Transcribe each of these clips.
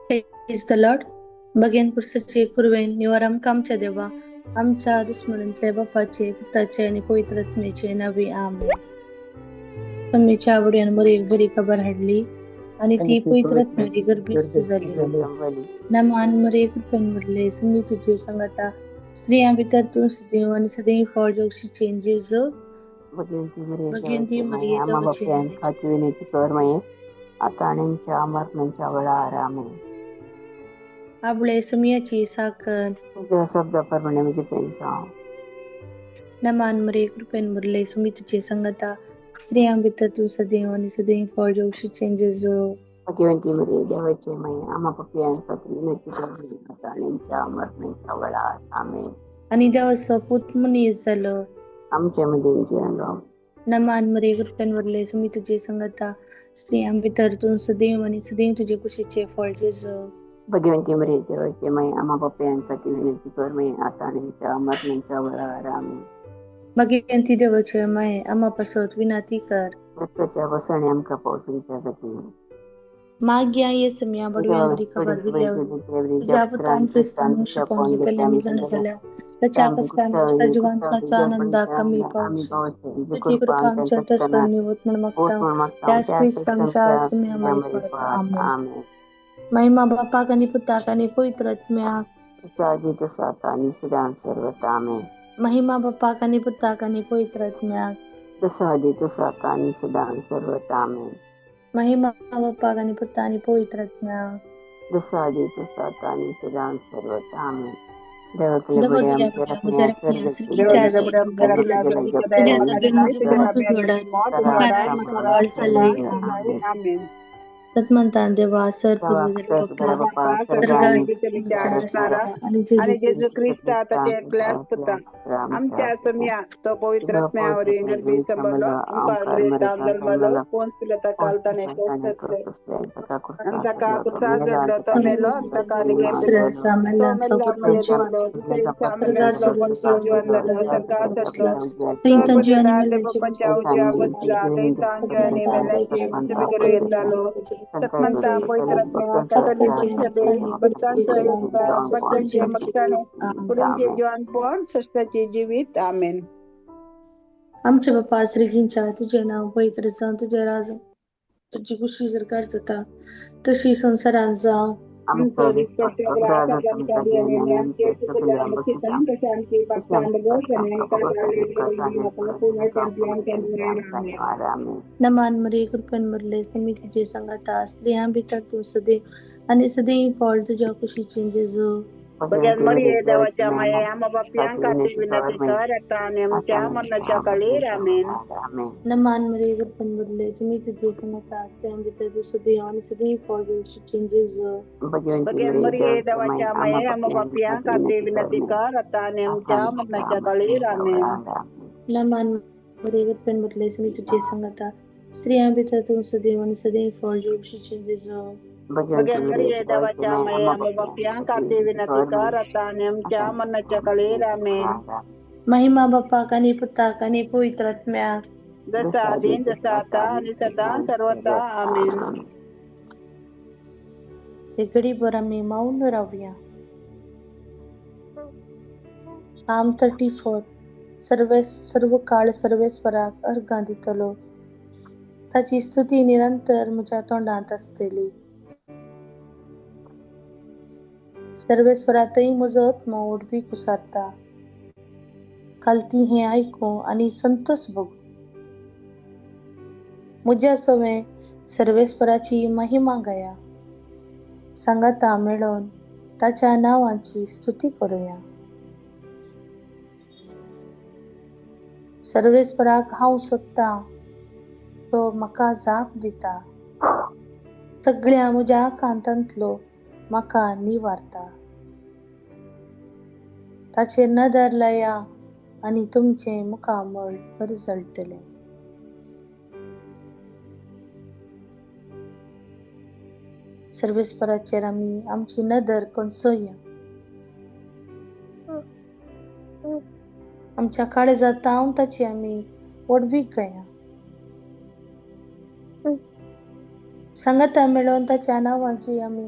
प्रेज the Lord. भगेन कुर्साचे कुरवेन निवार आमकां आमच्या देवा आमच्या दुस्मनांतल्या बापाचे पुताचे आनी पवित्र आत्म्याचे नावे आमेन. सम्मीच्या आवडयान मरियेक बरी खबर हाडली आनी ती पवित्र आत्म्याची गर्भिस्त जाली. नामान मरिये कृपेन भरले, सम्मी तुजे संगाता स्त्रियां भितर तूं सदैव आनी सदैव फळ जोगशीचे जेजू. भगवंती मरिये आम्हा बाप्यांखाती विनंती कर माये आता आणि आमच्या मरणाच्या वेळार आमेन. आपले सुमियाची साखर तुझ्या शब्दाप्रमाणे म्हणजे त्यांचा. नमान मरिये कृपेन भरले, सुमी तुझे संगता स्त्रियां भितर तूं सदैव आनी सदैव फळ जोगशीचे जेजू. भगवंती मरिये देवाचे माये आम्हा पाप्यांखाती विनंती कर आता आणि आमच्या मरणाच्या वेळार आमेन. आनी देवाचो पूत मनीस जालो आमच्या मध्ये जियालो. नमान मरिये कृपेन भरले, सुमी तुझे संगता स्त्रियां भितर तूं सदैव आनी सदैव तुझे कुशीचे फळ जेजू. भगवंती मरिये देवाचे माये आम्हा पाप्यांखाती विनंती कर माये आता आणि आमच्या मरणाच्या वेळार आमेन. भगवंती देवाचे माये आम्हा पासत विनंती कर. रक्ताच्या वसाने आमकां पावसूंच्या खातीर. माग्या येसम्या बडव्या बरी खबर दिल्या तुझ्या पुतान क्रिस्तान शिकोवन घेतले आमी जाणा जाल्या ताच्या कश्टान सजीवांतनाच्या आनंदाक आमी पावचो. तुजी कृपा आमच्या तसो निवत म्हूण मागता त्याच क्रिस्तांच्या सुम्या मरी आमेन. महिमा बापाक आनी पुताक आनी पवित्र आत्म्याक. आदी तसो आता आनी सदां सर्वत्र आमेन. महिमा बापाक आनी पुताक आनी पवित्र आत्म्याक. तसो आदी तसो आता आनी सदां सर्वत्र आमेन. महिमा बापाक आनी पुता आनी पवित्र आत्म्याक. जसो आदी तसो आता आनी सदां सर्वत्र आमेन. सतमंतान देवा सर आणि जेजू ख्रिस्ता ताच्या एकल्याच पुता आमच्या समिया तो पवित्र आत्म्यावरी गर्भी संबलो जन्मलो पोन्स पिलाता कालताने ताका कुर्सार जडलो तो मेलो ताका सतमंता पवित्र आत्मा कॅथोलिक सभे भक्तांचो मक्षाणे कुडींचे जिवानपण सश्टाचे जिवीत आमेन. आमच्या बापा श्रीगींच्या तुझे नाव पवित्र जावं, तुझे राज तुझी कुशी सरकार जाता तशी संवसारांत जावं. आमचो दिसपट्टो ग्रास आमकां दी आनी आमचे चुकले आमकां तशें आमची पापा आमेन. नमान मरिये कृपेन भरले, तुमी तुझे संगाता स्त्रियां भितर तूं सदैव आनी सदैव फळ तुझ्या कुशीचे जेजू. भगवान मरिये देवाच्या माये आम्हा पाप्यांखातीर विनंती कर आता आनी आमच्या मरणाच्या काळीर आमेन. नमान मरिये कृपेन भरले, तुमी तुझे संगाता स्त्रियां भितर तूं सदैव आनी सदैव फळ तुझ्या कुशीचे जेजू. भगवान मरिये देवाच्या माये आम्हा पाप्यांखातीर विनंती कर आता आनी आमच्या मरणाच्या काळीर आमेन. नमान मरिये कृपेन भरले, तुमी तुझे संगाता स्त्रियां भितर तूं सदैव आनी सदैव फळ तुझ्या कुशीचे जेजू. भगवान मरिये देवाच्या माये आम्हा पाप्यांखातीर विनंती कर आता आनी आमच्या मरणाच्या काळीर आमेन. महिमा बापाक आनी पुताक आनी पवित्र आत्म्याक. जसा आदीं तसा आता आनी सदां सर्वत्र आमेन. ते घडीभर आमी मौन रावया. साम 34. सर्व काळ सर्वेस्वराक अर्घां दितलो, ताची स्तुती निरंतर म्हज्या तोंडांत आसतली. सर्वेस्वरातय म्हजो आत्मो उडपी कुसारता, कालती हें आयकूं आनी संतोष भोगूं. म्हज्या सवें सर्वेस्वराची महिमा गाया, सांगाता मेळोवन ताच्या नांवाची स्तुती करुया. सर्वेस्वराक हांव सोदतां, तो म्हाका जाप दिता, सगळ्या म्हज्या आकांतांतलो म्हाका निवारता. ताचेर नदर लाया आनी तुमचें मुखामळ परजळटलें. सर्वेस्वराचेर आमी आमची नदर कोसोया, आमच्या काळजांत हांव ताची आमी व्हडवीक गाया. सांगाता मेळोवन ताच्या नांवाची आमी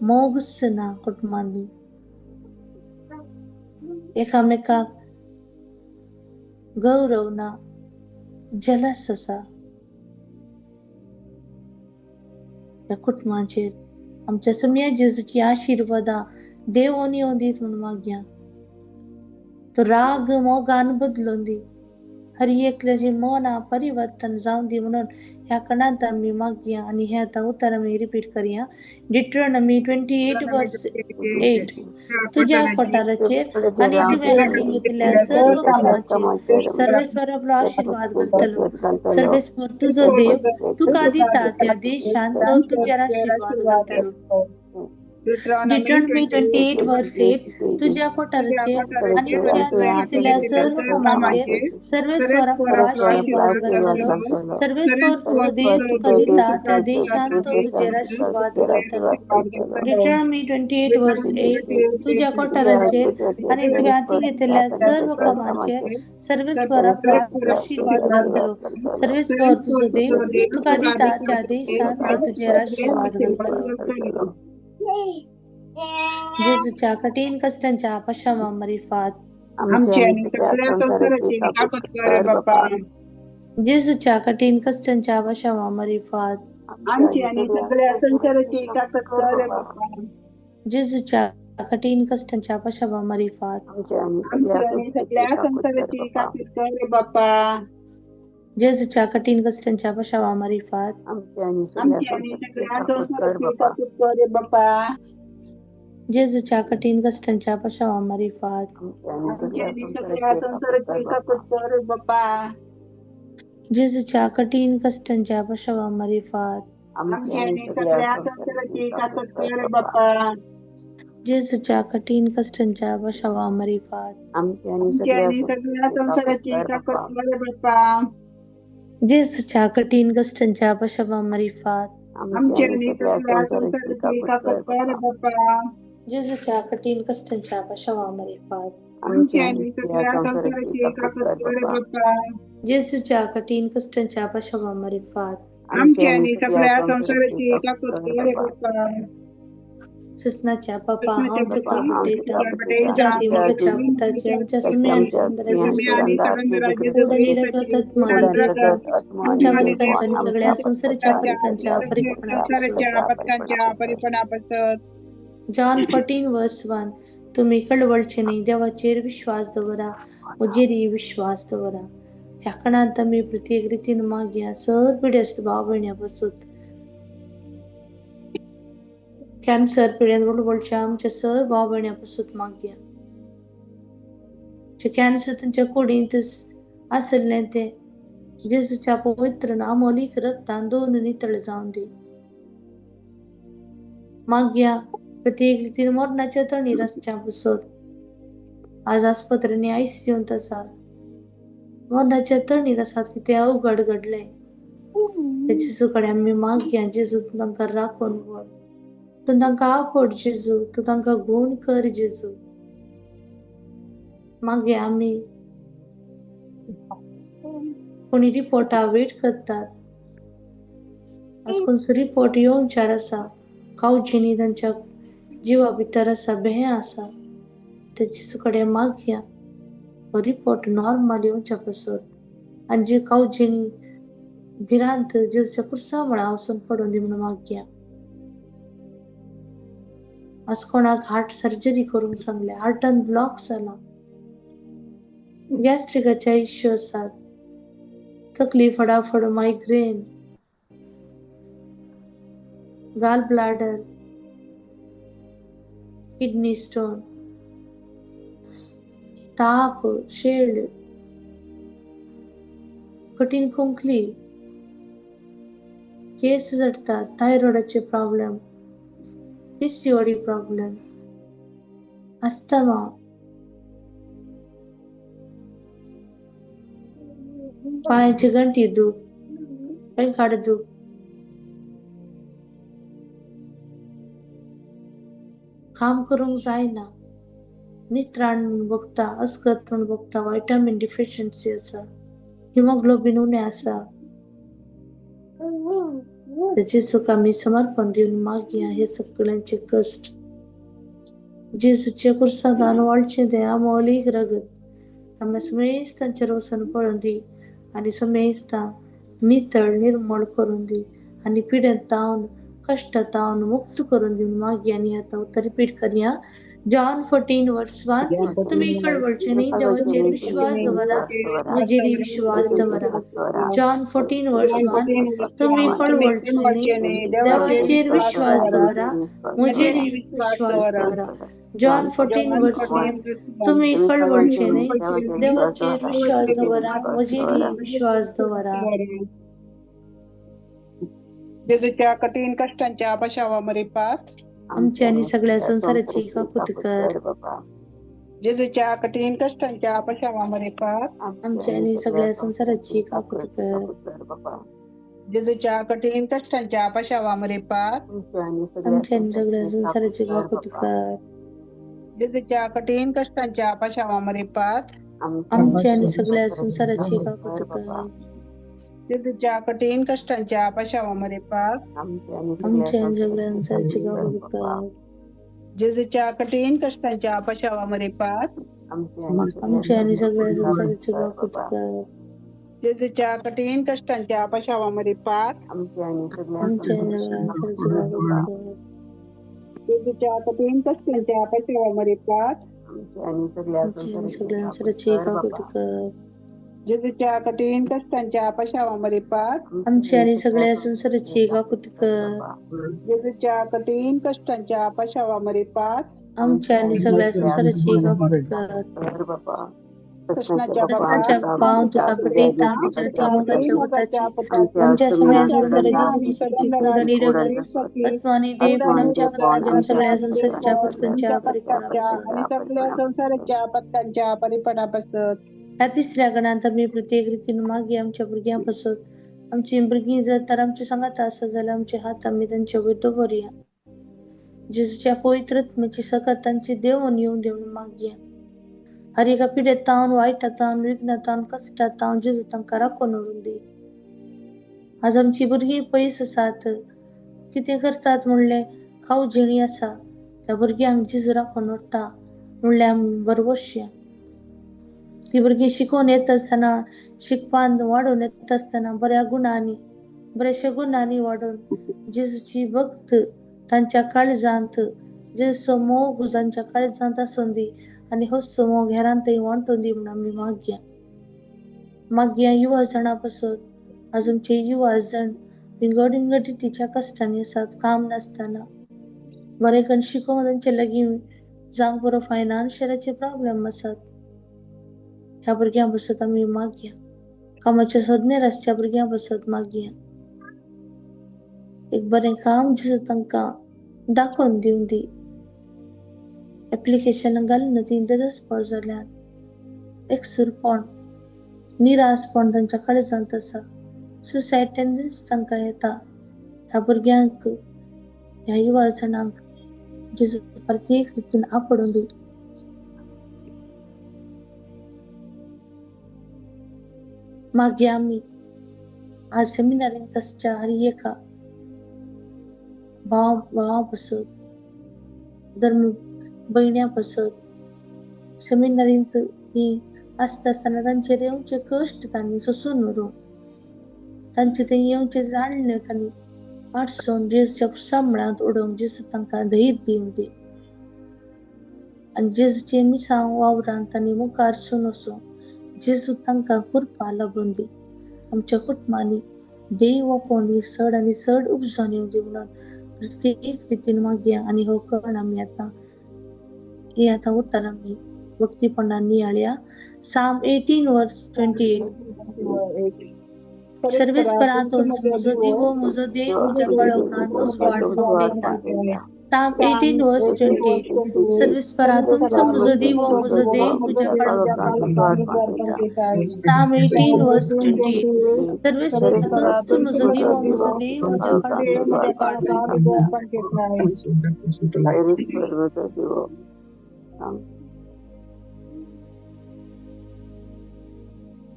मोगच ना कुटुंबांनी, एकामेकाक गौरव ना, जेलस आसा. ह्या कुटुंबाचेर आमच्या सुम्या जेजूची आशिर्वादां देवोन येवन दीत म्हूण मागया. तो राग मोगान बदलून दी, हर एकल्याची मनां परिवर्तन जावन दी म्हणून ह्या कणांत आमी मागया. आनी हे आतां उतर आमी रिपीट करया. डिट्रोनॉमी 28:8. तुज्या कोठाराचेर आनी तुवें हाती घेतिल्ल्या सर्व कामाचेर सर्वेस्पर आपलो आशिर्वाद घालतलो. सर्वेस्पर तुजो देव तुका दिता त्या देशांत तो तुजेर आशिर्वाद घालतलो. डिट्रोनॉमी 28:8. तुज्या कोठाराचेर आनी तुवें हाती घेतिल्ल्या सर्व कामाचेर सर्वेस्पर आपलो आशिर्वाद घालतलो. सर्वेस्पर तुजो देव तुका दिता त्या देशांत तो तुजेर आशिर्वाद घालतलो. डिट्रोनॉमी 28:8. तुज्या कोठाराचेर आनी तुवें हाती घेतिल्ल्या सर्व कामाचेर सर्वेस्पर आपलो आशिर्वाद घालतलो. सर्वेस्पर तुजो देव तुका दिता त्या देशांत तो तुजेर आशिर्वाद घालतलो. जेजूच्या कठीण कष्टांच्या पशामा मरिफात. आमची आनी सगळ्या संवसाराची काकूत कर बापा. जेजूच्या कठीण कष्टांच्या पशामा मरिफात. आमची आनी सगळ्या संवसाराची काकूत कर बापा. जेजूच्या कठीण कष्टांच्या पशामा मरिफात. आमची आनी सगळ्या संवसाराची काकूत कर बापा. जेजूच्या कठीण कष्टांच्या पशामा मरिफात. आमची आनी आमची आनी सगळ्या संवसाराची काकूत कर बापा. जेजूच्या कठीण कष्टांच्या पशामा मरिफात. आमची आनी सगळ्या संवसाराची काकूत कर बापा. जेजूच्या कठीण कष्टांच्या पशामा मरिफात. आमची आनी सगळ्या संवसाराची काकूत कर बापा. जेजूच्या कठीण कष्टांच्या पशामा मरिफात. आमची आनी आमची आनी सगळ्या संवसाराची काकूत कर बापा. जेजूच्या कठीण कष्टांच्या पशामा मरिफात. आमची आनी सगळ्या संवसाराची काकूत कर बापा. जेजूच्या कठीण कष्टांच्या पशामा मरिफात. आमची आनी सगळ्या संवसाराची काकूत कर बापा. जेजूच्या कठीण कष्टांच्या पशामा मरिफात. आमची आनी सगळ्या संवसाराची काकूत कर बापा. सुसनाच्या बापा, हांव तुका भेटयतां, तुज्या मोगाच्या पुताचे आमच्या सुम्या आमच्या पथकांच्या आनी सगळ्या संवसाराच्या पथकांच्या परिपणापासून. जॉन 14:1. तुमी कळवळचे न्ही, देवाचेर विश्वास दवरा, म्हजेरय विश्वास दवरा. ह्या कणांत आमी प्रत्येक रितीन मागया सर पिडेस्त भाव भयण्यां पासून, कॅन्सर पिडेन वळवळच्या आमच्या सर भाव भयण्यां पासून मागया. जे कॅन्सर तांच्या कुडींत आसलें तें जेजूच्या पवित्र अमोलीक रक्तान दोन नितळ जावन दी. मागया प्रत्येक रितीन मरणाच्या तणीर आसच्या पासून, आज आस्पत्रेंनी आयसीयूंत आसात, मरणाच्या तणीर आसात, कितें अवघड घडलें जेजू कडेन आमी मागया. जेजू तूं तांकां राखून व्हर, तूं तांकां आपोड जेजू, तूं तांकां गूण कर जेजू. मागीर आमी कोणी रिपोर्टा वेट करतात, आज कोणसो रिपोर्ट येवच्यार आसा, कावचीनी तांच्या जिवा भितर आसा, भें आसा, ते जेजू कडेन मागया हो रिपोर्ट नॉर्मल येवच्या पासून. आनी जी कावचीनी भिरांत जेजूच्या कुर्सा मळा वचून पडून दी म्हणून मागया. आज कोणाक हार्ट सर्जरी करूंक सांगले, हार्टान ब्लॉक जाला, गॅस्ट्रिकाचे इश्यू आसात, तकली फडाफड, मायग्रेन, गाल ब्लॅडर, किडनी स्टोन, ताप, शेळ, कठीण खोंकली, केस झडटात, थायरॉइडाचे problem, PCOD problem, asthma, पांयाची Ganti दूख, पेंकाड दूख, काम करूंक जायना, नित्राण म्हूण भोगता, अस्कत म्हूण भोगता, व्हायटामीन डिफिशियन्सी आसा, हिमोग्लोबीन उणें आसा, जेजूक आमी समर्पण दिवन मागया हे सगळ्यांचे कश्ट. जेजूच्या कुर्सांत वाळचें तें अमोलीक रगत आमी समेस्तांचेर वचून पळोवन दी आनी समेस्तांक नितळ निर्मळ करून दी आनी पिडेंत तावन कश्टां तावन मुक्त करून दिवन मागया. आनी आतां उतर रिपीट करया. जॉन 14:1 तुम्ही कळवळचे न्ही, देवाचेर विश्वास दवरा, म्हजेर विश्वास दवरा. जॉन 14:1 तुम्ही कळवळचे न्ही, देवाचेर विश्वास दवरा, म्हजेर विश्वास दवरा. जॉन 14:1 तुम्ही कळवळचे न्ही, देवाचेर विश्वास दवरा, म्हजेर विश्वास दवरा. जेजूच्या कठीण कष्टांच्या पशावा मरिपात आमच्या आणि सगळ्या संसाराची काकूत कर. जेजूच्या कठीण कष्टांच्या पशावा मरिपात आमच्या आणि सगळ्या संसाराची काकूत कर. जेजूच्या कठीण कष्टांच्या पशावा मरिपात आमच्या आणि सगळ्या संसाराची काकूत कर. जेजूच्या कठीण कष्टांच्या पशावा मरिपात आमच्या आणि सगळ्या संसाराची काकूत कर. जेजूच्या कठीण कष्टांच्या पशावा मरिपात आमच्या आणि सगळ्या संसाराची काकूत कर. जेजूच्या कठीण कष्टांच्या पशावा मरिपात आमच्या आणि सगळ्या संसाराची काकूत कर. जेजूच्या कठीण कष्टांच्या पशावा मरिपात आमच्या आणि सगळ्या संसाराची काकूत कर. जेजूच्या कठीण कष्टांच्या पशावा मरिपात आमच्या आणि सगळ्या संसाराची काकूत कर. जेजूच्या कठीण कष्टांच्या पशावा मरिपात आमच्या आणि सगळ्या संसाराची काकूत कर. जेजूच्या कठीण कष्टांच्या पशावा मरिपात आमच्या आणि सगळ्या संसाराची काकूत कर. कृष्णाच्या कृष्णाच्या पाव तुका पटयता तुज्या तिमुगाच्या वताची आमच्या सगळ्या संसाराची कोड आणि रगत आत्मा आणि देव आमच्या पत्कांच्या सगळ्या संसाराच्या पत्कांच्या परिपणापासून आणि सगळ्या संसाराच्या पत्कांच्या परिपणापासून. ह्या तिसऱ्या गणांत आमी प्रत्येक रितीन मागीर आमच्या भुरग्यां पासून आमची भुरगीं जर तर आमच्या सांगात आसा जाल्यार आमचे हात आमी तांचे वयर दवरया. जेजूच्या पवित्र आत्म्याची सकत तांची देवून येवन देवन मागया. हर एका पिडेत तावन वायटा तावन विघ्न तावन कश्टा तावन जेजू तांकां राखून व्हरून दी. आज आमची भुरगीं पयस आसात, कितें करतात म्हणलें खाव झेणी आसा, त्या भुरग्यांक जेजू राखून व्हरता म्हणल्यार आमी बरवशया. ती भुरगीं शिकोवन येता आसतना शिकपान वाडोवन येता आसतना बऱ्या गुणांनी बऱ्याशा गुणांनी वाडोवन जेजूची भक्त तांच्या काळजांत जेजूचो मोग तांच्या काळजांत आसून दी आनी होच मोग हेरांत थंय वांटून दी म्हूण आमी मागया. मागया युवा जाणां पासत. आज आमचे युवा जाण विंगड विंगड रितीच्या कश्टांनी आसात, काम नासतना बरें करून शिकोवंक तांचे लागीं जावंक बरो फायनान्शियलाचे प्रॉब्लम आसात. ह्या भुरग्यां पासत आमी मागया. कामाच्या सोदनेर आसच्या भुरग्यां पासत मागया. एक बरें काम जेजू तांकां दाखोवन दिवन दी. एप्लिकेशन घालून ती ददसपळ जाल्यात, एकसूरपण निरासपण तांच्या काळजांत आसा, सुसायड टेंडन्सी तांकां येता. ह्या भुरग्यांक ह्या युवा जाणांक जेजू प्रत्येक रितीन आपोवन दी. मागीर आमी आज सेमिनारींत आसच्या हर एका भाव भावां पासत धर्म भयण्यां पासत सेमिनारींत ती आसता आसतना तांचेर येवचे कश्ट तांणी सोंसून व्हरूं, तांचे थंय येवचे जाणणे तांणी माटसून जेजूच्या कुसामळांत उडोवंक जेजू तांकां धैर्य दिवं दी. आनी जेजूचे मिसांव वावरान तांणी मुखार सून वचूं जेजू तांकां कृपा लाबून दी. आमच्या कुटुंबांनी देव आपोवणी चड आनी चड उपजोन येवं दी म्हणून प्रत्येक रितीन मागया. आनी हो कण आमी आतां हे आतां उतर आमी भक्तीपणान नियाळया. साम 18:28 सर्वेस्परा म्हजो दिवो म्हजो देव म्हज्या कळोखान उजवाड फावयता. साम 18:28 सर्वेस्परा तुमचो म्हजो दिवो म्हजो देव म्हज्या कळोखान उजवाड फावयता. साम 18:28 सर्वेस्परा तुमचो म्हजो दिवो म्हजो देव म्हज्या कळोखान उजवाड फावयता.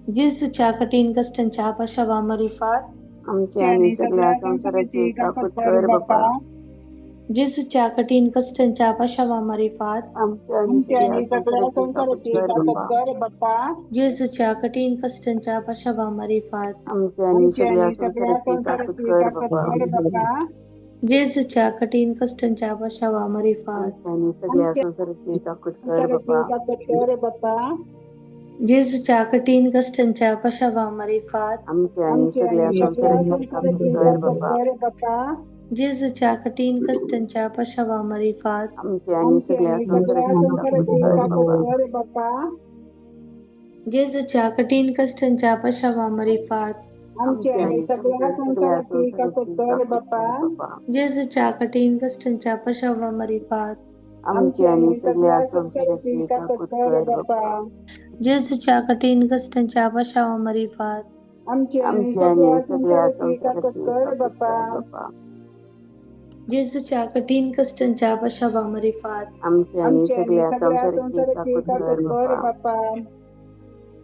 जेजूच्या कठीण कश्टांच्या पाशावा मरिफात आमची आनी सगळ्या संवसाराची काकूत कर बापा. जेजूच्या कठीण कश्टांच्या पाशावा मारिफात आमच्या आणि सगळ्या संवसाराची काकूत कर बापा. जेजूच्या कठीण कश्टांच्या पाशावा मारिफात आमच्या आणि सगळ्या संवसाराची काकूत कर बापा. जेजूच्या कठीण कश्टांच्या पाशावा मारिफात आणि सगळ्या संवसाराची काकूत कर बापा. जेजूच्या कठीण कश्टांच्या पाशावा मारिफात आमच्या आणि सगळ्या संवसाराची काकूत कर बापा. जेजूच्या कठीण कश्टांच्या पाशावा मारिफात आमच्या आणि सगळ्या संवसाराची काकूत कर बापा. जेजूच्या कठीण कश्टांच्या पाशावा मारिफात आमच्या आणि सगळ्या संवसाराची काकूत कर बापा. जेजूच्या कठीण कश्टांच्या पाशावा मारिफात आमच्या आणि सगळ्या संवसाराची काकूत कर बापा. जेजूच्या कठीण कश्टांच्या पाशावा मारिफात आमच्या आणि आमच्या आणि सगळ्या सगळ्या संवसाराची काकूत संवसाराची कर काकूत बापा. कर बापा. जेजूच्या कठीण कश्टांच्या पाशावा मारिफात आमच्या आणि आमच्या आणि सगळ्या सगळ्या संवसाराची संवसाराची काकूत काकूत कर कर बापा. बापा.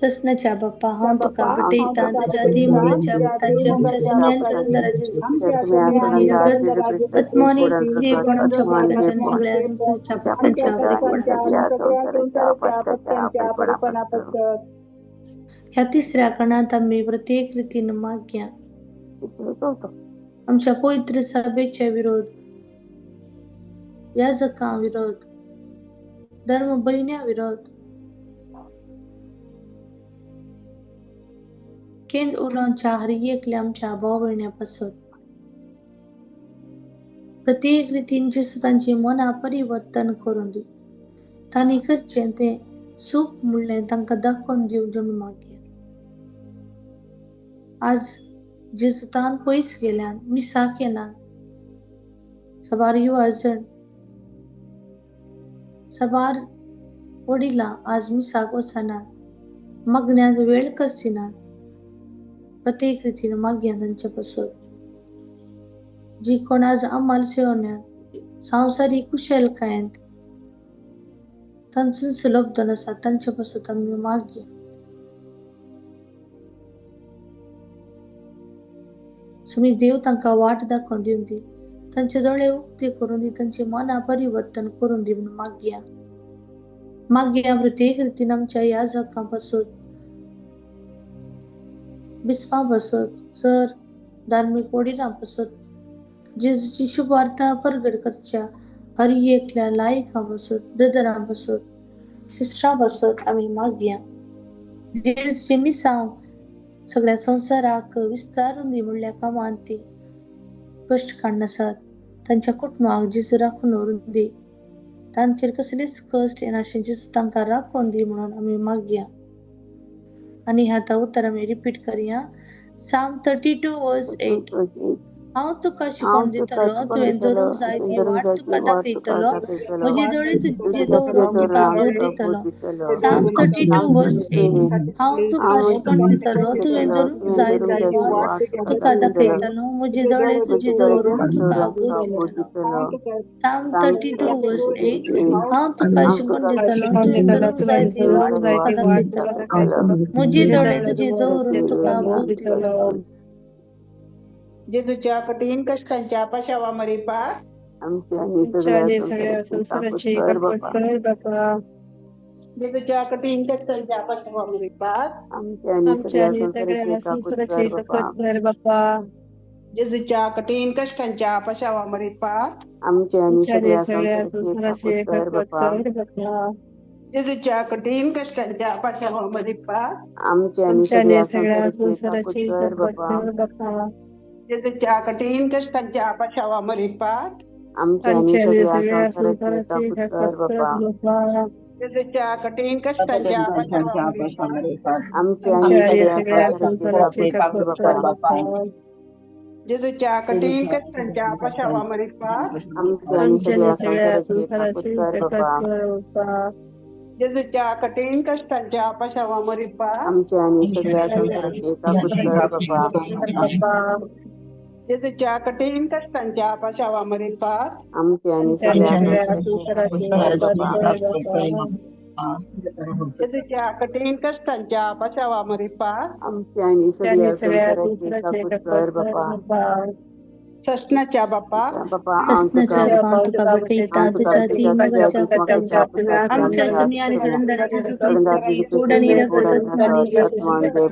ससनाच्या बाप्पा, हांव तुका बाप्पा, हांव भेटयतां तुका तुज्या देवळाच्या पुताच्या आमच्या सुम्यान सुंदरा जेजू ख्रिस्ताच्या आणि रगत आत्मोनी देवपण आमच्या पतकांच्या आणि सगळ्या संसाराच्या पतकांच्या परिपणापासून. ह्या तिसऱ्या कणांत आमी प्रत्येक रितीन मागया. आमच्या पवित्र सभेच्या विरोध, याजकां विरोध, धर्म भयण्या विरोध, केंड उलोवच्या हर एकल्या आमच्या भाव भयण्यां पासत प्रत्येक रितीन जेजू तांची मनां परिवर्तन करून दी. तांणी करचें तें सूख म्हणलें तांकां दाखोवन दिवचें म्हूण मागया. आज जेजूतान पयस गेल्यान मिसाक येनात साबार युवा जण, साबार वडिलां आज मिसाक वचनात, मागण्यांत वेळ करचिनात. प्रत्येक रितीन मागया तांचे पासत. जी कोण आज आमाल सेवण्यात संवसारीक कुशलकायेंत तांचो सुलभ आसा तांचे पासत आमी मागया. स्वामी देव तांकां वाट दाखोवन दिवन दी, तांचे दोळे उक्ते करून दी, तांचे मनां परिवर्तन करून दी म्हणून मागया. मागया प्रत्येक रितीन आमच्या ह्या जगां पासून, बिस्पा पासून, सर धार्मीक वडिलां पासून, जेजूची शुभार्था परगट करच्या हर एकल्या लायकां पासून, ब्रदरां पासून, सिस्टरां पासून आमी मागया. जेजूचें मिसांव सगळ्या संवसाराक विस्तारून दी म्हणल्या कामांत ती कश्ट काडनासात तांच्या कुटुंबाक जेजू राखून व्हरून दी, तांचेर कसलेच कश्ट येनाशें जेजू तांकां राखून दी म्हणून आमी मागया. आनी आतां उतर आमी रिपीट करया. Psalm 32:8. हांव तुका शिकोवन दितलो, तुवें धरूंक जाय ती वाट तुका दाखयतलो, म्हजे दोळे तुजे दवरून तुका बोध दितलो. Psalm 32:8. हांव तुका शिकोवन दितलो, तुवें धरूंक जाय ती वाट तुका दाखयतलो, म्हजे दोळे तुजे दवरून तुका बोध दितलो. Psalm 32:8. हांव तुका शिकोवन दितलो, तुवें धरूंक जाय ती वाट तुका दाखयतलो, म्हजे दोळे तुजे दवरून तुका बोध दितलो. जेजूच्या कठीण कष्टांच्या पाशावा मरिपात आमच्या आणि सगळ्या संवसाराची काकूत कर बापा. जेजूच्या कठीण कष्टांच्या पाशावा मरिपात आमच्या आणि सगळ्या संवसाराची काकूत कर बापा. जेजूच्या कठीण कष्टांच्या पाशावा मरिपात आमच्या आणि सगळ्या संवसाराची काकूत कर बापा. जेजूच्या कठीण कष्टांच्या पाशावा मरिपात आमच्या आणि सगळ्या संवसाराची काकूत कर बापा. जेजूच्या कठीण कष्टांच्या पाशावा मरिपात आमच्या आणि सगळ्या संवसाराची काकूत कर बापा. जेजूच्या कठीण कष्टांच्या पाशावा मरिपात आमच्या आणि सगळ्या संवसाराची काकूत कर बापा. जेजूच्या कठीण कष्टांच्या पाशावा मरिपात आमच्या आणि सगळ्या संवसाराची काकूत कर बापा. जेजूच्या कठीण कष्टांच्या पाशावा मरिपात आमच्या आणि सगळ्या संवसाराची काकूत कर बापा. जेजूच्या कठीण कष्टांच्या पाशावा मरिपात आमच्या आणि सगळ्या संवसाराची काकूत कर बापा. जेजूच्या कठीण कष्टांच्या पाशावा मरिपा आमच्या आणि सगळ्या संसाराचे काकूट कर बापा. ससनाच्या बापा बापा हांव प्रश्नाच्या तुका बापा तुका भेटयता तुज्या ती मोगाच्या पुतान आमच्या सुमी आणि सोडणदार जेजू क्रिस्ताची कोड आणि रगत आत्माने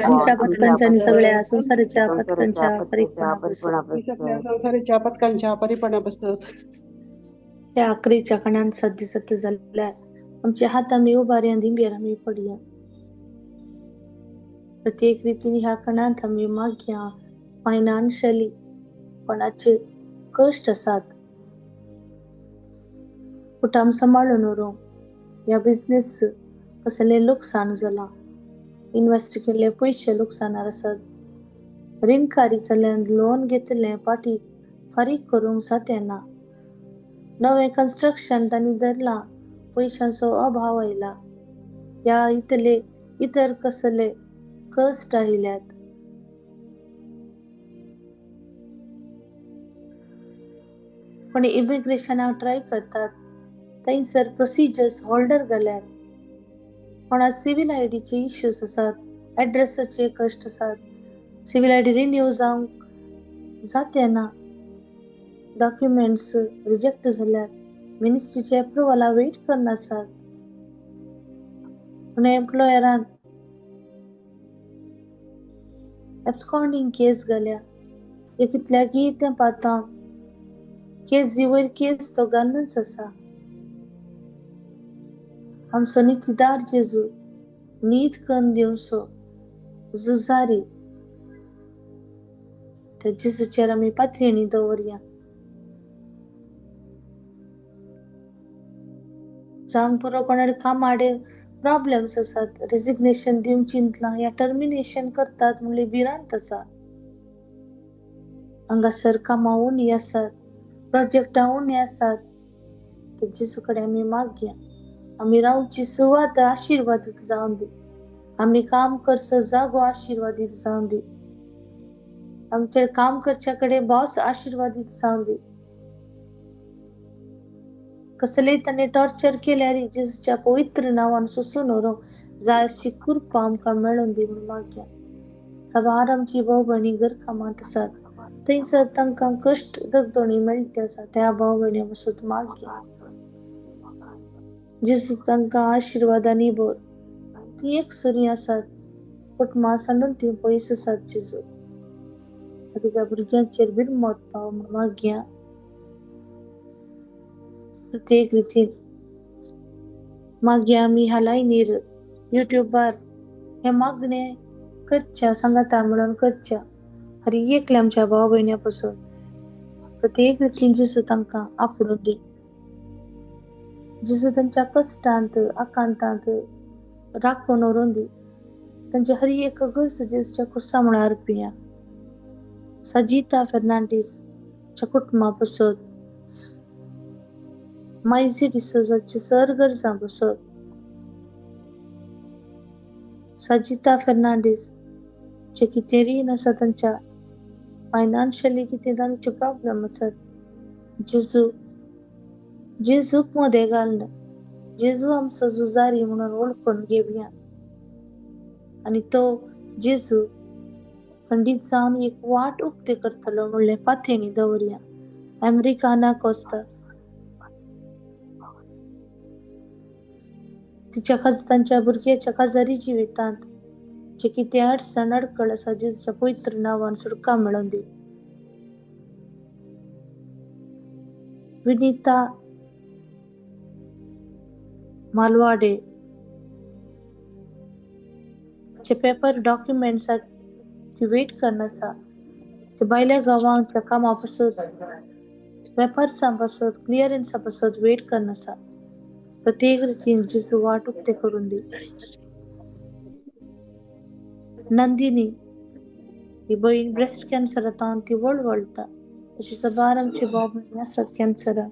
आमच्या पथकांच्या आणि सगळ्या संसाराच्या पथकांच्या परिपूर्ण सगळ्या संसाराच्या पथकांच्या परिपणापासून त्या आकरीच्या कणांत सध्या सत्य जाल्यार आमचे हात आमी उबारी आनी दिंब्यार आमी पडया. प्रत्येक रितीन ह्या कणांत आमी मागया फायनान्शियली कोणाचे कश्ट आसात, कुटुंब सांबाळून व्हरूंक ह्या बिजनेस कसलें लुकसाण जालां, इनवेस्ट केल्ले पयशे लुकसाणार आसात, रिणकारी जाल्यान लोन घेतलें पाटी फारीक करूंक जातें ना, नवें कन्स्ट्रक्शन तांणी धरलां, पयशांचो अभाव आयला, ह्या इतले इतर कसले कश्ट आयल्यात. कोणी इमिग्रेशनाक ट्राय करतात थंयसर प्रोसिजर्स होल्डर घाल्यात, कोणा सिवील आयडीचे इश्यूज आसात, एड्रेसाचे कश्ट आसात, सिवील आयडी रिन्यू जावंक जाते ना, डॉक्युमेंट्स रिजेक्ट जाल्यात, मिनिस्ट्रीचे एप्रुवला वेट करून आसात, पूण एम्प्लॉयरान एब्सकॉन्डिंग केस घाल्या, हे कितल्याकय तें पातां केस वयर केस तो घालूनच आसा. आमचो नितीदार जेजू नीत कन्न दिवचो झुजारी, त्या जेजूचेर आमी पातयेणी दवरया. जावंक पुरो कोणाक कामाडे प्रॉब्लम्स आसात, रेजिग्नेशन दिवंक चिंतलां या टर्मिनेशन करतात म्हणली भिरांत आसा, हांगासर कामां उणी आसात, प्रोजेक्टां उणी आसात, त्या जेजू कडेन आमी मागया आमी रावची सुवात आशिर्वादीत जावन दी, आमी काम करचो जागो आशिर्वादीत जावन दी, आमचे काम करच्या कडेन बॉस आशिर्वादीत जावन दी. कसलेय ताणें टॉर्चर केल्यार जेजूच्या पवित्र नांवान सोसून व्हरूंक जाय अशी कृपा आमकां मेळून दी म्हूण मागया. साबार आमची भाव भयणी घरकामांत आसात, थंयसर तांकां कश्ट दगदोणी मेळटी आसा, त्या भाव भयणी पासून मागया जेजू तांकां आशिर्वादांनी भर. ती एक सुरी आसात, कुटुंबा सांडून ती पयस आसात जेजू, तुज्या भुरग्यांचेर बिरमत पाव म्हूण मागया. प्रत्येक रितीन मागया आमी ह्या लायनीर युट्यूबार हे मागणे करच्या, सांगाता म्हणून करच्या हर एकल्या आमच्या भाव भयण्यां पासून प्रत्येक रितीन जेजू तांकां आपडून दी, जेजू तांच्या कश्टांत आकांतांत राखून व्हरून दी, तांचे हर एक गरज जेजूच्या कुर्सा म्हळ्यार अर्पिया. सजिता फेर्नांडीस च्या कुटुंबा पासून, मायझी डिसोजाची सर गरजां पासून, सजिता फेर्नांडीस जे कितें रीण आसा तांच्या फायनान्शियली कितें तांचे प्रॉब्लम आसात, जेजू जेजूक मदें घालना, जेजू आमचो झुजारी म्हणून वळखून घेवया आनी तो जेजू खंडीत जावन एक वाट उक्ते करतलो म्हणलें पाथेणी दवरया. अमेरिकाना कोस्ता तिच्या तांच्या भुरग्याच्या काजारी जिवितांत जे कितें अडचण अडकळ आसा जेजूच्या पवित्र नांवान सुटका मेळोवन दी. विनिता मालवाडे जे पेपर डॉक्युमेंट्स ती वेट करून आसा, ते भायल्या गांवांच्या कामा पासून पेपर्सां पासून क्लियरन्सा पासून वेट करून आसा, प्रत्येक रितीन जेजू वाट उक्ते करून दी. नंदिनी ही बहीण ब्रेस्ट कॅन्सरांत ती वळवळटा, अशी साबार आमची भाव भयणी आसात कॅन्सरान,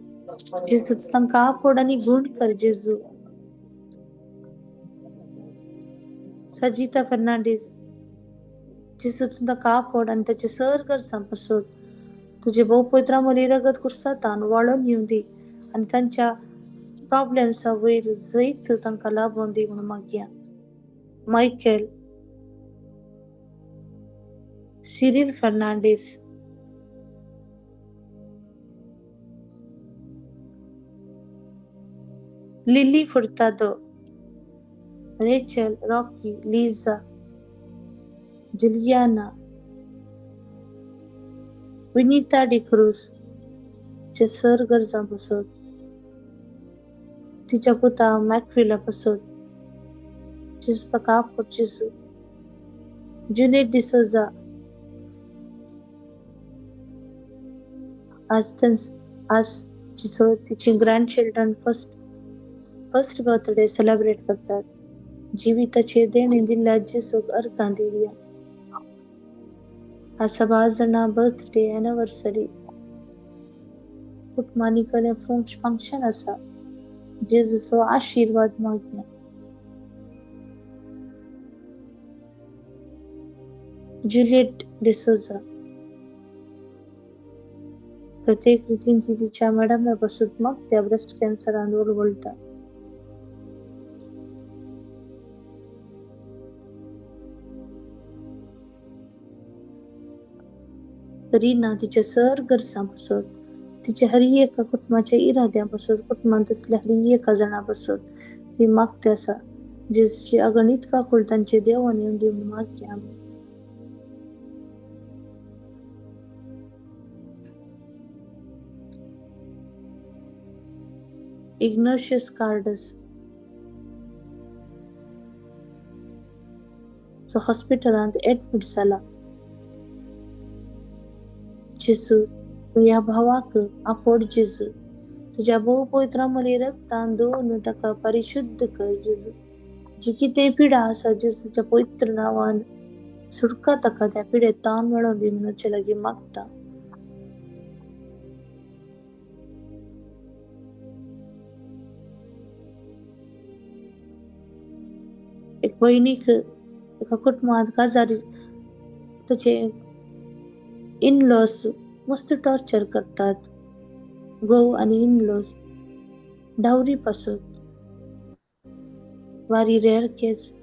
जेजू तांकां आपोड आनी गूण कर जेजू. सजिता फेर्नांडीस जेजू तूं ताका आपोड आनी ताचे सर गरजां पासून तुजे भोव पवित्र मली रगत कुर्सातान वाळोवन येवं दी आनी तांच्या प्रॉब्लेम्सा वयर जैत तांकां लाभोवन दी म्हणून मागया. Michael, Cyril Fernandes, Lily Furtado, Rachel, Rocky, Liza, Juliana, Vinita D'Cruz चे सर गरजां पासत, तिच्या पुता मॅकविला पासत, जेजू ताका आपोट जेजू, जुलियट डिसोजा, आज आज तिचो तिची grand children first birthday celebrate करतात. जिविताचे देणे दिल्ल्या जेजूक अर्घां दिवया. आज सबार जाणां बर्थडे एनिवर्सरी कुटुंबांनी कसलें फंक्शन आसा, जेजूचो आशिर्वाद मागया. जुलियट डिसोजा प्रत्येक रितीन ती तिच्या मॅडमा पासून मग त्या ब्रेस्ट कॅन्सरान वळवळटा. रीना तिच्या सर गरजां पासत, तिच्या हर एका कुटुंबाच्या इराद्यां पासत, कुटुंबांत आसल्या हर एका जाणा पासत ती मागते आसा. जेजूची अगणीत काकूळ तांचे देवान येवन दी म्हणून मागया आमी. इग्नेशियस कार्डस जो हॉस्पिटलांत एडमीट जाला, जेजू तूं ह्या भावाक आपोड जेजू, तुज्या भोव पवित्र मली रक्तान धुवन ताका परिशुद्ध कर जेजू. जी कितें पिडा आसा जेजूच्या पवित्र नांवान सुटका ताका त्या पिडेत ताण मेळोवन दी म्हणून लागीं मागता. एक भयणीक एका कुटुंबांत काजारी ताचे इनलॉस मस्त टॉर्चर करतात, घोव आनी इनलॉस डावरी पासत. वारी रेअर केस,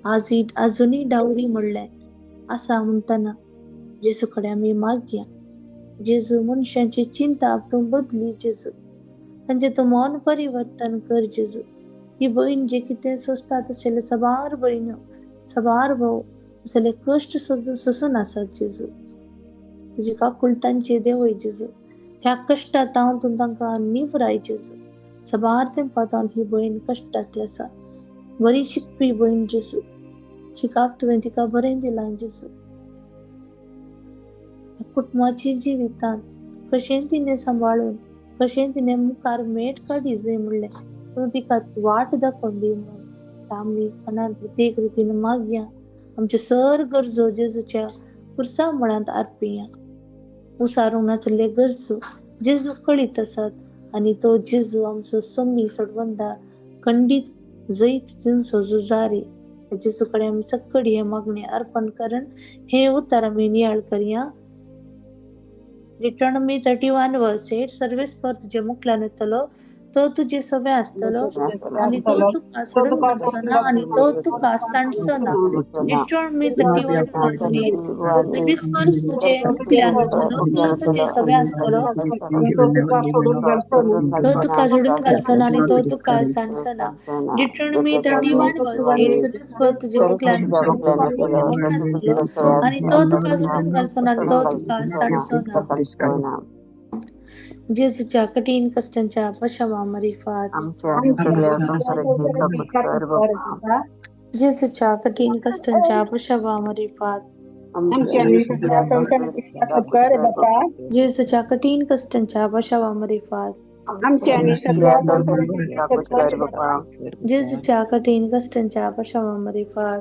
आजुनूय डावरी म्हणलें आसा म्हणटना जेजू कडेन आमी मागया. जेजू मनशांची चिंता तूं बदली जेजू, तांचें तूं मन परिवर्तन कर जेजू. ही भयण जे कितें सोंसता तशें साबार भयण्यो साबार भाव असले कश्ट सोंसून आसात जेजू. तुजी काकूळ तांचे देवय जेजू, ह्या कश्टांत हांव तूं तांकां निवराय जेजू. साबार तेंपांत ही भयण कश्टांतली आसा, बरी शिकपी भयण जेजू, शिकाप तुवें तिका बरें दिलां जेजू. कुटुंबाची जिवितांत कशें तिणें सांबाळून कशें तिणें मुखार मेट काडी जाय म्हणलें तूं तिका वाट दाखोवन दी म्हणून आमी मनान प्रत्येक रितीन मागया. आमच्यो सर गरजो जेजूच्या पुरसा मुळांत आर्पिया. उसारूंक नासले गरजो जेजू कळीत आसात आनी तो जेजू आमचो सोमी सोडवंदार खंडीत जैत तुमचो जुजारी. जेजू कडेन आमी सक्कडी हें मागणें अर्पण करून हे उतार आमी नियाळ करया. Deuteronomy 31:8 service for तुजे मुखल्यान येतलो, तो तुजे सवे आसतलो आनी तो तुका सोडून घालचो ना आनी तो तुका सांडचो ना. Deuteronomy 31:8 service for तुजे मुखल्यान येतलो, तो तुजे सवे आसतलो, तो तुका सोडून घालचो ना आनी तो तुका सांडचो ना. Deuteronomy 31:8 service for तुजे मुखल्यान आसतलो आनी तो तुका सोडून घालचो ना आनी तो तुका सांडचो ना. जेजूच्या कठीण कश्टांच्या पशावा मरिफात, जेजूच्या कठीण कश्टांच्या पशावा मरिफात, जेजूच्या कठीण कश्टांच्या पशावा मरिफात, जेजूच्या कठीण कश्टांच्या पशावा मरिफात,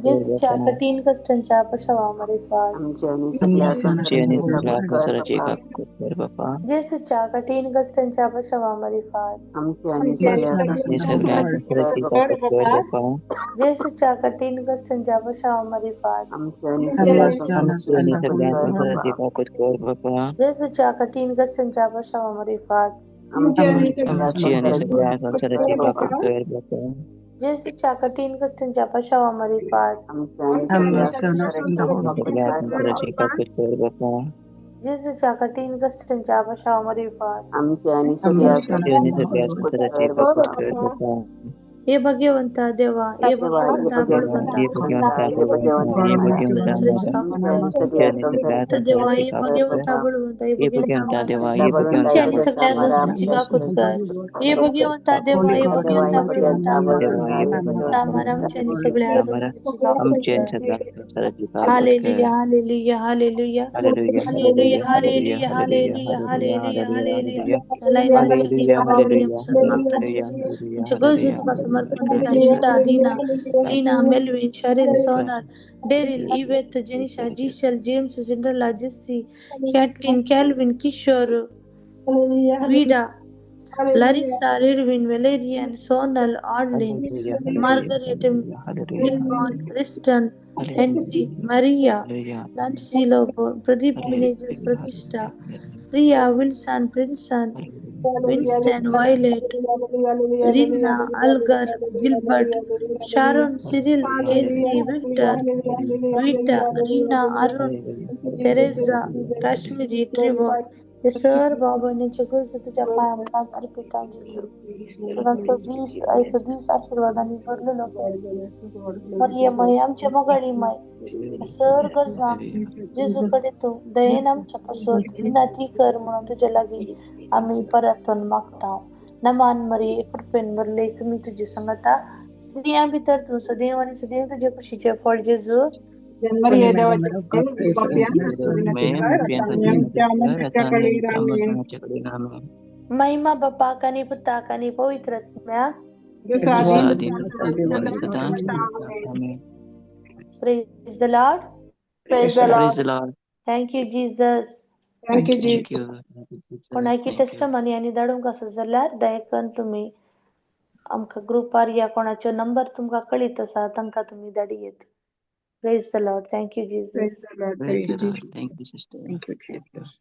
जेजूच्या कठीण कश्टांच्या पशावा मरिफात, जेजूच्या कठीण कश्टांच्या पशावा मरिफात, जेजूच्या कठीण कश्टांच्या पशावा मरिफात, बापा. जेजूच्या कठीण कश्टांच्या पाशावा मारिफात. आमची आणि सगळ्या संसाराची काकूट कर बापा. जेजूच्या कठीण कश्टांच्या पाशावा मारिफात. सगळ्या संसाराची काकूट कर बापा. जेजूच्या कठीण कश्टांच्या पाशावा मारिफात. आमची आणि सगळ्या संसाराची काकूट कर बापा. हे भगवंता देवा, हे भगवंता बळवंता, देवा, हे भगवंता बळवंता, हे भगवंता देवा, हे आमची आणि सगळ्या संसाराची काकूट कर. हे भगवंता देवा, हे भगवंता बळवंता, आमची आणि सगळ्या संसाराची काकूट कर. Hallelujah, hallelujah, hallelujah, hallelujah, hallelujah, hallelujah, hallelujah, hallelujah. गरजो तुका समर्पण दिता. Hilda, Rina, Lina, Melvin, Cheryl, Sonal, Daryl, Yvette, Jenisha, Jishal, James, Cinderella, Jessy, Kathleen, Calvin, Kishore, Vida, Larissa, Irwin, Valerian, Sonal, Arlene, Margaret, Milborn, Riston, Henry, Maria, Nancy Lobo, Pradeep Menezes, Pratishtha, Priya, Wilson, Princeton, Winston, Violet, Rina, Algar, Gilbert, Sharon, Cyril, Casey, Victor, Rita, Rina, Arun, Teresa, Kashmiri, Trevor. हे sir भाव बहिणींचे गरजो तुझ्या पाया अर्पित. तांचो दीस आयचो दीस आशिर्वादांनी भरलेलो कर. मरिये माय, आमच्या मोगाळी माय, सर गरजां जेजू कडेन तूं दयेन आमच्या पासत विनंती कर म्हणून तुज्या लागीं आमी परतून मागता. नमान मरिये, कृपेन भरले, सुमी तुजी सांगता, स्त्रियां भितर तूं सदैव आनी सदैव तुज्या कुशीचें फळ जेजू. महिमा बापाक आनी पुताक आनी पवित्र आत्म्याक. Praise the Lord. Praise the Lord. Thank you Jesus. Thank you Jesus. कोणाकी टेस्टमनी आनी धाडूंक आसा जाल्यार दया तुमी आमकां ग्रुपार या कोणाचो नंबर तुमकां कळीत आसा तांकां तुमी धाडयेत. Praise the Lord. Thank you Jesus. Praise the Lord. Thank you, sister. Thank you, Jesus.